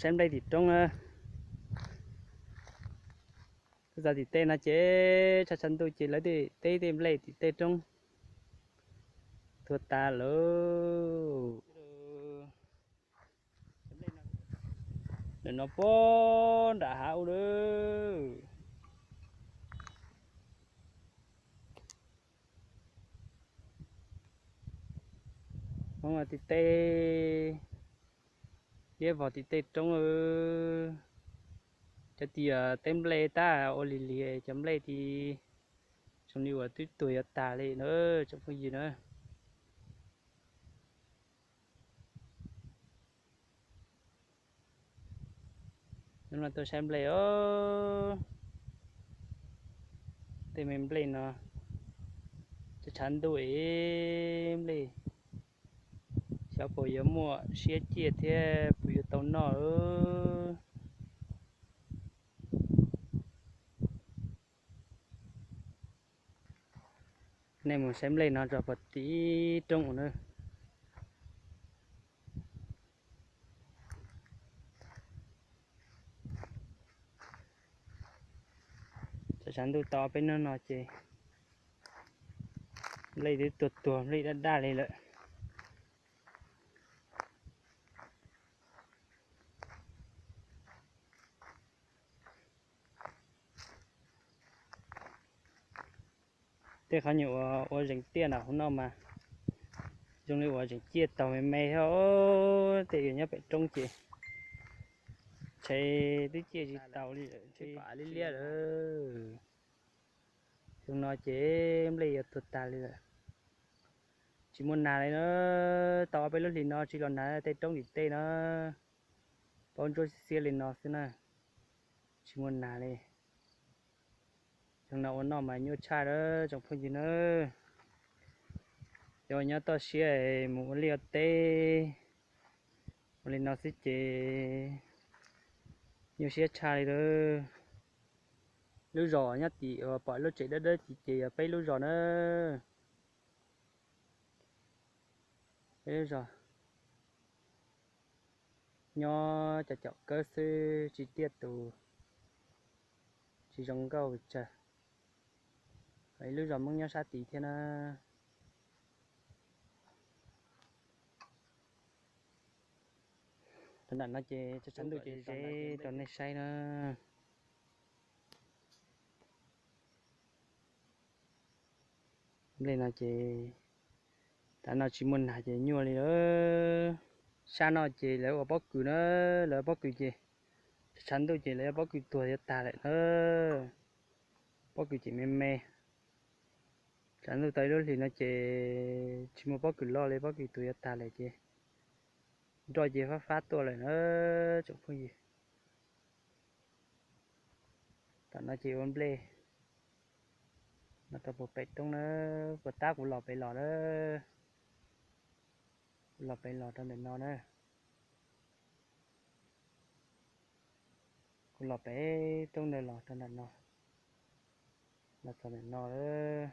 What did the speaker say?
Saib nplej tim roob na. Tuaj txog tim tej no ces tshav tshav ntuj ces lawv tej tej nplej tim tej roob tuag tas lawm. Ntawm no puag nram hav ub lawm. Hmoob tim tej, liab vog tim tej roob. Cov tias tej nplej tab ua lig lig, cov nplej tid zoo li uas twb tuag yuav tas li na tsoom phooj ywg na. Hnub no tuaj saib nplej os. Tej me nplej no, tshav tshav ntuj es nplej, xyov puas yuav muaj siab ciaj thiab puas yuav tau noj. Nej mus saib nplej no tso puag tim roob ua na. Tshav tshav ntuj tau peb hnub no ces nplej twb tuag tuag nplej daj daj li lawm. Tej qhov nyuam ua zeeg tiaj no hauv no mas zoo li uas tseem ciaj taug me me thiab. Tej uas nyob pem roob ces ntshe twb ciaj tsis taus li lawm, ntshe pam liab liab lawm. Xyoo no ces nplej yuav tuag tag li lawm. Tsis muaj nas li na, tau ob peb lub hlis no tsis los nas tej roob tim tej na, paub ntsuab xiab li no xwb na, tsis muaj nas li. Xyoo no ua noj mas nyuaj tshaj lawm tsoom phooj ywg na. Cov nyob toj siab mus ua liaj ua teb ua li no xwb ces nyuaj siab tshaj li lawm. Lub zos nyob tim uas pom lub tsev dawb dawb tid ces yog peb lub zos na. Peb lub zos nyob cov caum kawb xwb tsis tiaj tus, tsis zoo nkauj pes tsawg. Ib lub zos Hmoob nyob sab tid thiab na. Thaum ntawm no ces tshav tshav ntuj ces ze rau nej saib na. Nplej no ces tav no tsis muaj nas ces nyuaj li lawm. Sab no ces lawv ua pob kws na, lawv ua pob kws ces tshav tshav ntuj ces lawv ua pob kws tuag yuav tag lawm na. Pob kws ces me me. Tshav ntuj tau ib lub hlis no ces tsis muaj pob kws loj li, pob kws tuag yuav tag lawm ces nroj ces fab fab tuaj lawm na tsoom phooj ywg. Tam no ces ua nplej no rau puag pem roob na, puas tab kuv los pem los na, kuv los pem los rau ntawm no na. Kuv los pem roob ntawd los rau ntawm no, los txog ntawm no lawm.